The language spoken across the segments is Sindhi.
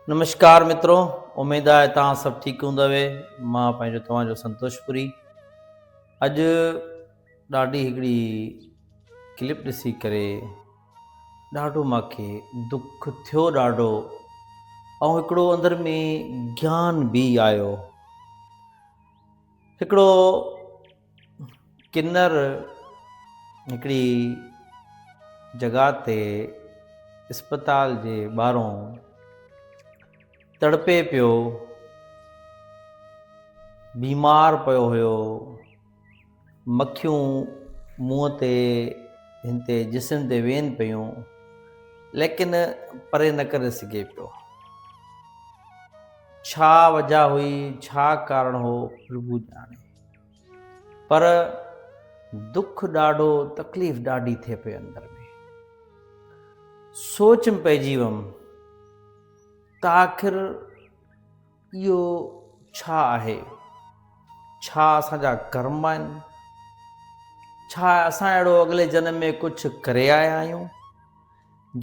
نمشڪار مترو اميد آهي توهان سڀ ٺيڪ هوندؤ مان پنهنجو توهان جو سنتوش پوري اڄ ڏاڍي هڪڙي ڪلپ ڏسي ڪري ڏاڍو ماکي دک ٿيو ڏاڍو ۽ هڪڙو اندر ۾ گيان به آيو هڪڙو ڪنر هڪڙي جڳهه تي اسپتال جي ٻاهرون تڙپي پيو، بيمار پيو هيو، مکيون منهن تي هن تي جسم تي ويهن پيون، ليڪن پري نه ڪري سگهي پيو. ڇا وجهه هئي، ڇا ڪارڻ هو، پرڀو ڄاڻي. پر دک ڏاڍو، تڪليف ڏاڍي ٿئي پئي اندر ۾. سوچ ۾ پئجي ويم ته آخر اهو ڇا آهي؟ ڇا اسان جا ڪرم آهن؟ ڇا اسان اهڙو اڳلي جنم ۾ ڪجهه ڪري آيا آهيون،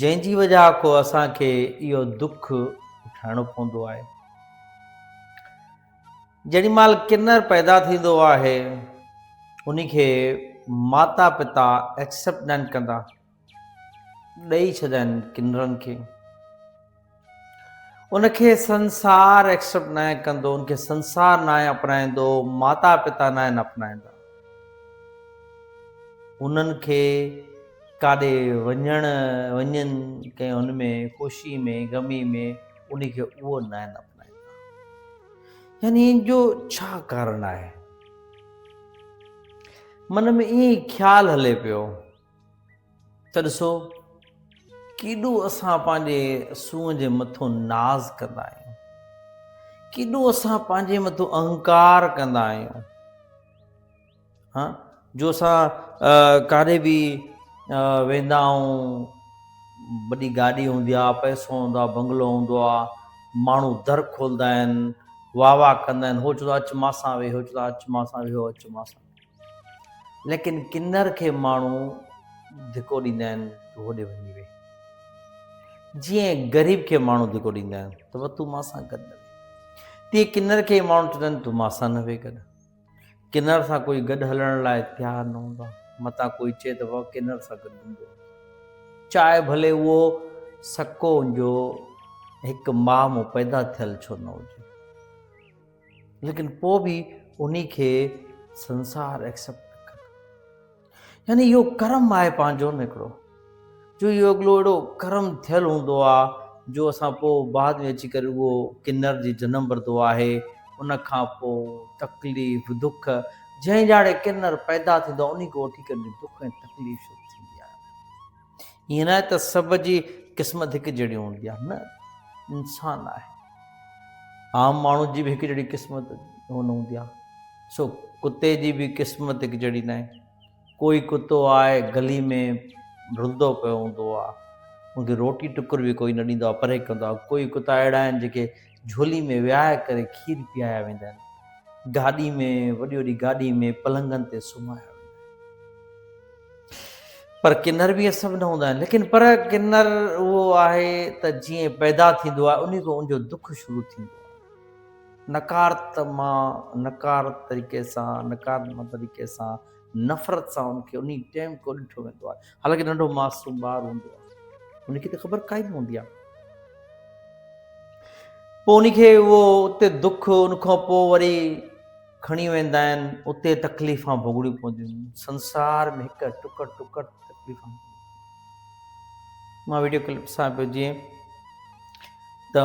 جنهن جي وجهه کان اسان کي اهو دک اٺائڻو پوندو آهي؟ جيڏي مهل ڪنر پيدا ٿيندو آهي، ان کي ماتا پتا ايڪسيپٽ ناهن ڪندا، ڏئي ڇڏيندا آهن ڪنرن کي. ان کي سنسار ايڪسيپٽ ناهي ڪندو، ان کي سنسار ناهي اپنائيندو، ماتا پتا ناهن اپنائيندا. انهن کي ڪاڏي وڃڻ وڃن ڪنهن ان ۾ خوشي ۾ غمي ۾ ان کي اهو ناهن اپنائيندا. يعني ان جو ڇا ڪارڻ آهي؟ من ۾ ائين ئي خيال هلي پيو ته ڏسو ڪيڏو اسان پنهنجي سونهن جي مٿو ناز ڪندا آهيون، ڪيڏو اسان پنهنجي مٿو اهنڪار ڪندا آهيون. ها جو اسان ڪاڏي به ويندا آهيون وڏي گاڏي هوندي آهي پئسو هوندو آهي بنگلو هوندو آهي ماڻهو در کولدا آهن واهه واهه ڪندا آهن هو چوندو آهي اچ مان سان ويهه هو چوندو آهي اچ مان سان ويهو اچ مان سان ليڪن ڪنر کي ماڻهو ڌڪو ڏيندا آهن تون هوڏي وڃي ويهه جيئن غريب کي ماڻهو ڌڪو ڏيندا آهن ته تون مان سان گڏ نه ويهه تيئن ڪنر کي ماڻهو چوندا آهن تون مان سان نه ويهه گڏ ڪنر سان ڪوئي گڏ هلڻ لاء تيار نه هوندو آهي. متان ڪوئي چئي ته واهه ڪنر سان گڏ هوندو آهي. چاهي ڀلي اهو سڪو ان جو هڪ ماء مون پيدا ٿيل ڇو نه هجي. ليڪن پوء به انهي کي سنسار ايڪسيپٽ نه ڪندو. يعني اهو ڪرم آهي پنهنجو نه هڪڙو جو اهو اڳلو اهڙو ڪرم ٿيل هوندو آ جو اسان پوء بعد ۾ اچي ڪري اهو ڪنر جي جنم ورتو آهي ان کان پوء تڪليف دک جنهن ڄاڙي ڪنر پيدا ٿيندو آ انهي کان وٺي ڪري دک ۽ تڪليف شروع ٿيندي آهي ائين نه آهي ته سڀ جي قسمت هڪ جهڙي هوندي آ نه انسان آهي عام ماڻهو جي به هڪ جهڙي قسمت نه هوندي آ سو ڪتي جي به قسمت هڪجهڙي ناهي. ڪوئي ڪتو آهي گلي ۾ رلندو پيو هوندو آهي، ان کي روٽي ٽڪر به ڪوئي نه ڏيندو آهي، پري ڪندو آهي. ڪوئي ڪتا اهڙا آهن جيڪي جهولي ۾ ويهائي ڪري کير پيايا ويندا آهن. گاڏي ۾ وڏي وڏي گاڏي ۾ پلنگن تي سمهايا ويندا آهن. پر ڪنر به اهي سڀ نه هوندا آهن. ليڪن پر ڪنر اهو آهي ته جيئن پيدا ٿيندو آهي انهي کان ان جو دک شروع ٿيندو آهي. نڪارتما، نڪار طريقي سان، نڪارتما طريقي سان، نفرت سان ان کي انهي ٽيم کان ڏٺو ويندو آهي. حالانڪه ننڍو معصوم ٻار هوندو آهي. ان کي ته خبر ڪائي نه هوندي آهي. پوء ان کي اهو اتي دک ان کان پوء وري کڻي ويندا آهن، اتي تڪليفان ڀوڳڻيون پونديون آهن. سنسار ۾ هڪ ٽڪر ٽڪر تڪليفان. مان ويڊيو ڪلپ ڏسان پيو جيئن ته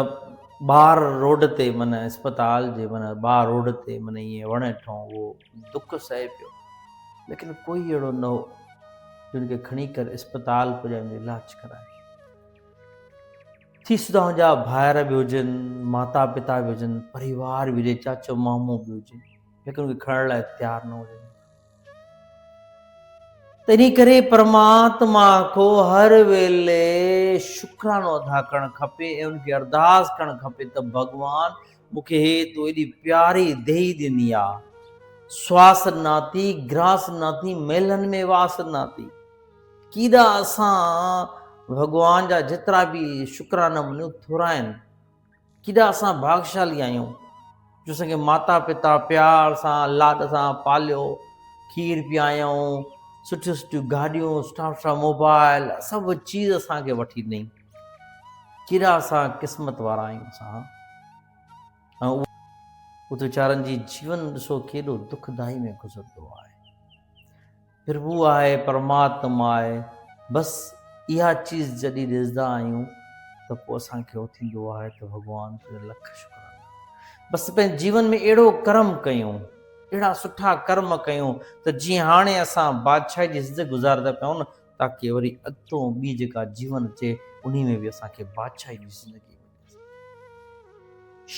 ٻاهر روڊ تي من اسپتال جي من ٻاهر روڊ تي من ائين وڻ هيٺان اهو دک سهي پيو ليڪن ڪوئي اهڙو نه هو جو ان کي کڻي ڪري اسپتال پڄائي ان جو علاج ڪرائي. ٿي سگهندو آهي ان جا ڀائر به هجن، ماتا پتا به هجن، پريوار به هجي، چاچو مامو به هجي ليڪن ان کي کڻڻ لاء تيار نه هجن. تنهن ڪري پرماتما کو هر ويلي شڪرانو ادا ڪرڻ کپي ۽ ان کي ارداس ڪرڻ کپي ته ڀڳوان مون کي هي تو ايڏي پياري ديهي ڏني آ، سواس ڏنا ٿي، گراس ڏنا ٿي، محلن ۾ واس ڏنا ٿي. ڪيڏا اسان ڀڳوان جا جيترا به شڪرانا مڃون ٿورا آهن. ڪيڏا اسان ڀاڳشالي آهيون جو اسان کي ماتا پتا پيار سان لاڏ سان پاليو، کير پيايائون، سٺيون سٺيون گاڏيون، سٺا سٺا موبائل سڀ چيز اسان کي وٺي ڏنئي. ڪيڏا اسان قسمت وارا آهيون اسان. ۽ اتي ويچارن جي جيون ڏسو ڪيڏو دکدائي ۾ گذرندو آهي. پرڀو آهي، پرماتما آهي، بس اها چيز جڏهن ڏسندا آهيون ته پوء اسان کي اهو ٿيندو آهي ته ڀڳوان تنهنجا لک شڪرانا. بس پنهنجي جيون ۾ اهڙو ڪرم ڪيون، اهڙا سٺا ڪرم ڪيون ته جيئن هاڻي اسان بادشاهي جي زندگي گذارندا پيا آهيون نه، تاڪي وري اڳتو ٻي جيڪا جيون اچي انهي ۾ به اسان کي بادشاهي جي زندگي ملي.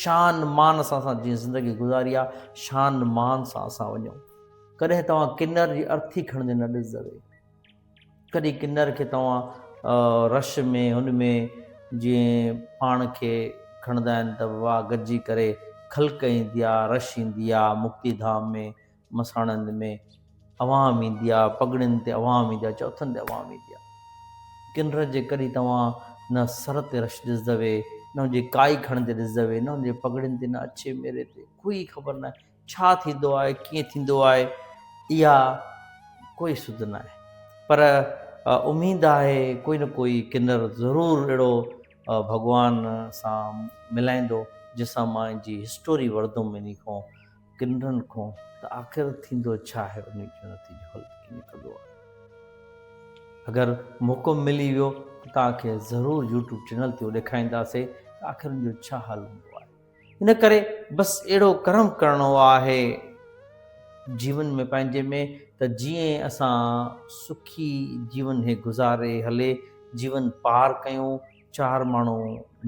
شان مان سان اسان جيئن زندگي گذاري آ، شان مان سان اسان وڃون. ڪڏهن توهان ڪنر جي ارٿي کڻندي نه ڏسجوي. ڪڏهن ڪنر کي توهان رش ۾ هن ۾ جيئن پاڻ کي کڻندا آهن ته واهه گڏجي ڪري خلق ايندي آ، رش ايندي آ، مڪتي ڌام ۾ مساڻن ۾ عوام ايندي آ، پڳڙين تي عوام ايندي آ، چوٿن تي عوام ايندي آ. ڪنر جي ڪڏهن توهان نه سر تي رش ڏسدوي، نه ان جي ڪائي کڻندي ڏسدوي، نه ان جي پڳڙين تي، نه اڇي ميري تي، ڪوئي خبر ناهي ڇا ٿيندو آهي، ڪيئن ٿيندو آهي، اها ڪوئي سڌ ناهي. پر اميد آهي ڪوئي نه ڪوئي ڪنر ضرور اهڙو ڀڳوان سان ملائيندو، جنهن سان مان ان جي هسٽوري وردم انهي کان. ڪنرن کان ته آخر ٿيندو ڇا آهي انهي جو نتيجو حل ڪيئن نڪرندو آهي. اگر موقعو ملي ويو ته توهان کي ضرور يوٽيوب چينل تي اهو ڏيکارينداسي ته آخر ان جو ڇا حل هوندو آهي. ان ڪري بس اهڙو ڪرم ڪرڻو آهي جيون ۾ پنهنجي ۾ ته جيئن اسان سکي جيون هي گذاري هلي جيون پار ڪيون چار ماڻهو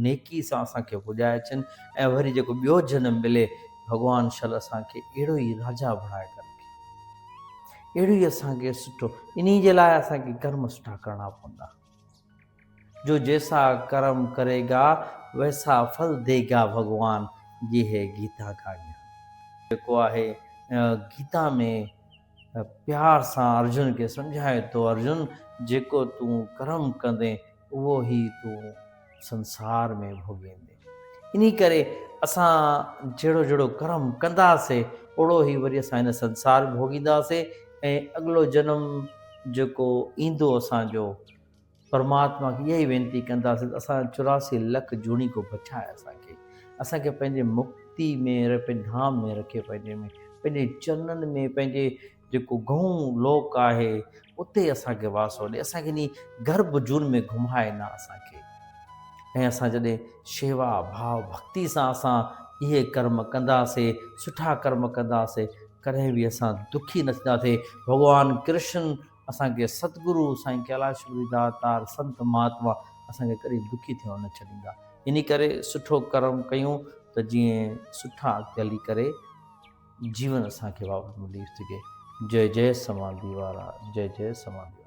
نيڪي سان اسان کي پڄائي اچن ۽ وري جيڪو ٻيو جنم ملي ڀڳوان شل اسان کي اهڙو ئي راجا بڻائي ڪري رکي اهڙو ئي اسان کي سٺو انهي جي لاء اسان کي ڪرم سٺا ڪرڻا پوندا جو جيسا ڪرم ڪري گا ويسا ڦل the گا ڀڳوان جي هي گيتا ڪا گيان جيڪو آهي گيتا ۾ پيار سان ارجن کي سمجهائي ٿو ارجن جيڪو تون ڪرم ڪندين اهو ئي تون سنسار ۾ ڀوڳيندين. انهي ڪري اسان جهڙو جهڙو ڪرم ڪنداسين، اوڙو ئي وري اسان هن سنسار ۾ ڀوڳينداسين ۽ اڳلو جنم جيڪو ايندو اسان جو، پرماتما کي اها ئي وينتي ڪنداسين ته اسان 84 لک جوڻي کان بچاء اسان کي. اسان کي پنهنجي مڪتي ۾ پنهنجي ڌام ۾ رکي پنهنجي ۾ پنهنجي چرنن ۾ پنهنجي جيڪو گئون لوڪ آهي اتي اسان کي واسو ڏي، اسان کي انهي گرڀ جون ۾ گهمائي نه اسان کي. ۽ اسان جڏهن شيوا ڀاو ڀڳتي سان اسان اهي ڪرم ڪنداسي، سٺا ڪرم ڪنداسي، ڪڏهن به اسان دکي نه ٿينداسي. ڀڳوان ڪرشن اسان کي ستگرو سائين ڪيلاشپوري داتار سنت مهاتما اسان کي ڪڏهن دکي ٿيڻ نه ڇڏيندا. انهي ڪري سٺو ڪرم ڪيون ته جيئن سٺا اڳتي هلي ڪري جيون اسان کي واپس ملي سگهي. جئي جئي سماڌي وارا جئي جئي سماڌي وارا.